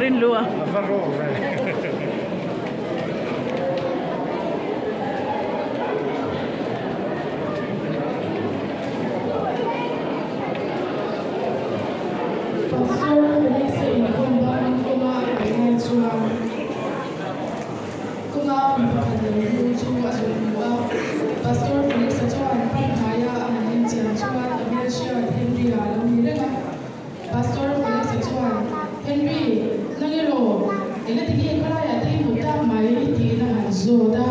Rinhlua. A va rawk ve. Pastor Felix-a inkhawm bangin kawnga a kal lai chuan kawnga mi pakhat lo lu chu a zawh hmu a. Pastor Felix-a chuan panhnaia a han enchian chuan a hmelhriat Henry-a a lo ni reng a. Pastor Felix-a chuan, Henry, nang elaw? Engati nge khawlaiah te i hmu tak mai? tiin a han zawt a.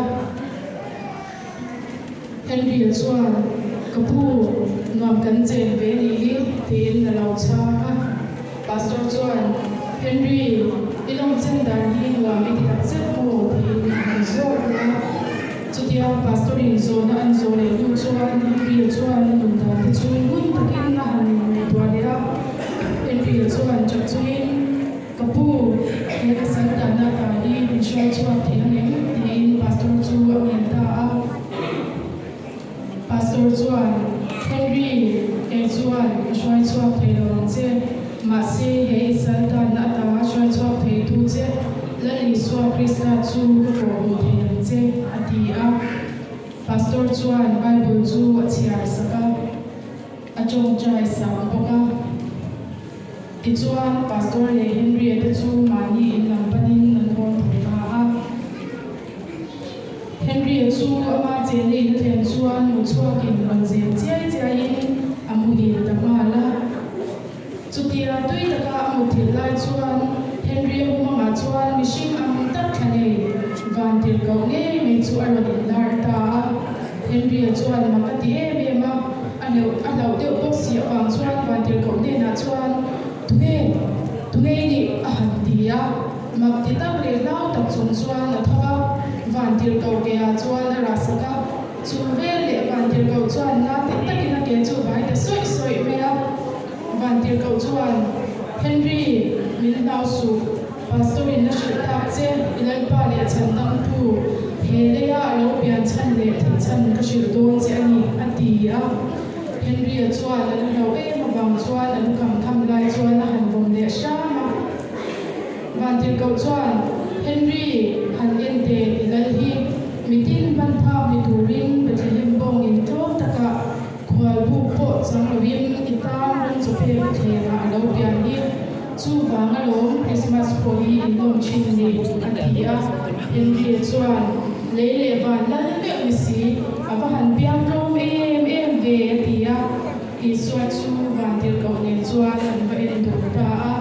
Henry-a chuan, Ka pu, nuam kan chen ve nih hi, tiin a lo chhang a. Pastor chuan, Henry, i lawmchen dan hi nuam i ti tak zet maw? tiin a han zawt leh a. Chutia Pastor-in zawhna an zawh leh hnu chuan Henry-a chuan a nun dan te chu ngun takin a han ngaihtuah leh a. Henry-a chuan chak chungin, Ka pu, he ka sal tanna ta hi min hruai chhuak thei ang em? tiin Pastor chu a ngen ta a. Pastor chuan, Henry, kei chuan ka hruai chhuak thei lo ang che. Mahse, he i sal tanna ata hruai chhuak theitu che Lal Isua Krista chu ka kawh hmuh thei ang che, a ti a. Pastor chuan Bible chu a chhiar sak a, a tawngtai sak bawk a. Tichuan, Pastor leh Henry-a te chu mahni in lam panin an hawn tho ta a. Henry-a chu ama chenna in a thlen chuan mu chhuakin rawn zel chiai chiaiin a muhil ta nghal a. Chutia tui taka a muthilh lai chuan Henry-a humangah chuan mihring ang tak thla nei van tirhkoh ngei mai chu a rawn inlar ta a. Henry-a chuan mak a ti em em a, a hleuh a hlauh deuh bawk si avang chuan van tirhkoh hnenah chuan, Tunge? Tunge i nih? a han ti a. Mak ti tak leh hlau tak chung chuan a tho va, van tirhkoh keah chuan a rah sak a. Chu vel leh van tirhkoh chuan na ti takin a ke chu vai ta sawih sawih mai a. Van tirhkoh chuan, Henry, min hlau suh. Pastor in a hrilh tak che, i Lalpa leh chhan dangtu, he leia a lo pian chhan leh thih chhan ka hrilh dawn che a ni, a ti a. Henry-a chuan a lu hlauh em avang chuan a lu kham kham lai chuan a han vawm leh hram a. Vantirhkoh chuan, Henry, han en teh, i lal hi mitin hman phak ni turin Bethlehem bawngin tlawm takah Khual buk pawh chang loin i tan rawng chawpek thlenah a lo pian hi. Chuvang alawm Christmas pawh hi in lawm thin ni, a ti a. Henry-a chuan, Lei leh van lal meuh ni si, a va han piang tlawm em em ve, a ti a. Isua chu vantirhkoh nen chuan an va en dun ta a.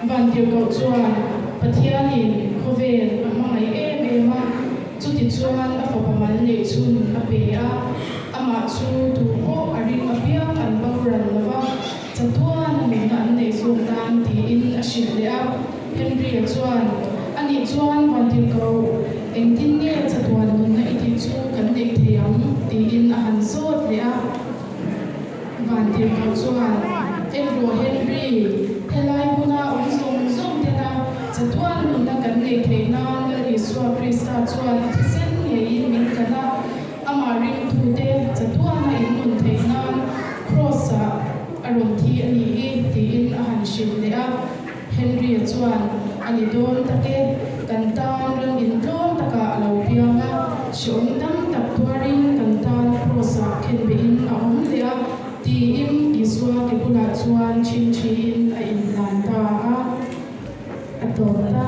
Vantirhkoh chuan Pathianin khawvel a hmangaih em em a, chuti chuan a fapa mal neih chhun a pe a, amah chu tu pawh a ring apiang an boral lo va, chatuan a nunna an neih zawk nan tiin a hrilh leh a. Henry-a chuan, Anih chuan Vantirhkoh, engtin nge chatuan nunna i tih chu kan neih thei ang? tiin a han zawt leh a. Vantirhkoh chuan, Engruah Henry, helai hmuna awm zawng zawng tena chatuan nunna kan neih theih nan Lal Isua Krista chuan a thisen ngeiin min tlan a, amah ringtute chatuana in nun theih nan Kraws-ah a rawn thi a nih hi, tiin a han hrilh leh a. Henry-a chuan, A ni dawn tak e, kan tan ram intlawm takah a lo piang a, hreawm tam tak tuarin kan tan Kraws-ah khenbehin a awm leh a, tiin Isua ke bulah chuan thin thiin a inhlan ta a, a tawp ta.